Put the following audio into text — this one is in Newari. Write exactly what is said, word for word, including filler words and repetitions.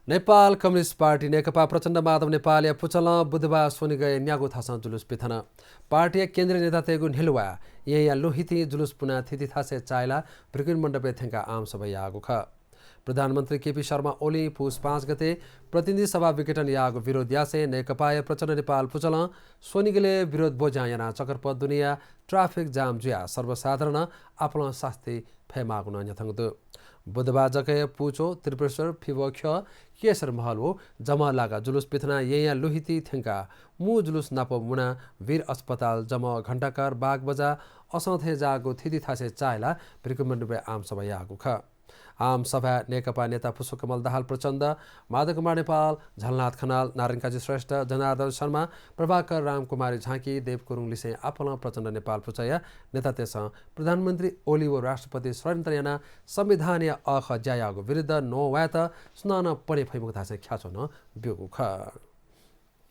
नेपाल कम्युनिस्ट पार्टी नेकपा प्रचण्ड माधव नेपालया पुचलं बुधबार स्वनिगःया न्यागू थासं जुलुस पिथन। पार्टीया केन्द्रीय नेतातय्गु न्ह्यलुवाः येँया लुहितिं जुलुस पुनाः थीथी थासय् चाःहिलाः भृगुन मण्डपय् थ्यंकाः आमसभा याःगु खः। प्रधानमन्त्री केपी शर्मा ओलीं पुस पाँच गते प्रतिनिधि सभा विघटन याःगु विरोध यासें नेकपाया प्रचण्ड नेपाल पुचलं स्वनिगलय् विरोध ब्वज्यां यानाः चक्रपथ दुनेया ट्राफिक जाम जुयाः सर्वसाधारणं आपालं सास्ती फयेमाःगु नं न्ह्यथंगु दु। बुधबार जक हे पुचः, त्रिपुरेश्वर, फिवःख्यः, केशर महल व जमःलागा जुलुस पिथनाः येँया लुहितिं थ्यंकाः मू जुलुस नाप मुनाः वीर अस्पताल, जमः, घण्टाघर, बागबजार, असं थें जाःगु थीथी थासय् चाःहिलाः भृगुन मण्डपय् आमसभा याःगु खः। आमसभाय् नेकपा नेता पुष्पकमल दाहाल प्रचण्ड, माधवकुमार नेपाल, झलनाथ खनाल, नारायणकाजी श्रेष्ठ, जनार्दन शर्मा, प्रभाकर रामकुमारी झाँकी, देव गुरुङ लिसें आपालं प्रचण्ड नेपाल पुचःया नेतातय्सं प्रधानमन्त्री ओली व राष्ट्रपति षड्यन्त्र यानाः संविधानया अःखः ज्या याःगु विरुद्ध न्ववायेत सुनानं पने फइमखु धासें ख्याच्वः नं ब्यूगु खः।